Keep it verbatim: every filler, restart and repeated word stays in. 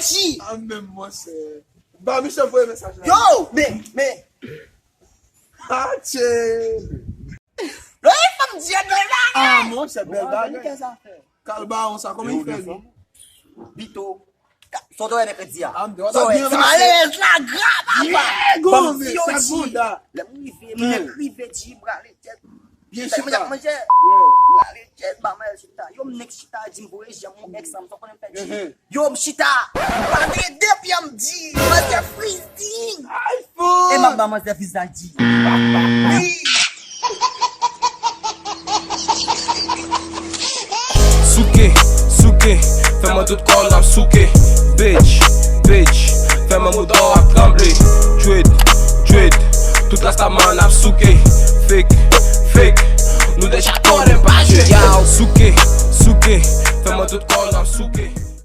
Ki? A menm, monchè. Ba Michel voye mesaj la. Yo, men, men. Atche. Lè fanm di an la. Ah, monchè, bèl Mwen bagay. kè sa fè. Kalba, on sa, kòman li fè li? Bito. Sòtò wè mèkredi a. Ah, m te wè Sòtò sa wè, byen ti pase. Malèz la grava. Yeah, Ban m gòmè, di yo sa di. Bonda. Lè m rive, m nèk rive di m prale tèt. Byen Sa m chita. ap manje. Yeah. M prale tèt, ba mwen chita. Yo, m nèk chita, di m voye jèm yon èks la, m sa konnen m pèdi. Mhm. Yo, m chita. M pa gen de pye m di. Mwen se freezing. iPhone. E m ap ba mwen se freezing di. Wi. Souke, souke, fè mwen tout kò n ap souke. Bitch, bitch, fè mwen moto ap tranble. Dread, dread, tout rastaman ap souke. Fake, fake, nou deja konnen pa jwe. Yow, souke, souke, fè mwen tout kò n ap souke.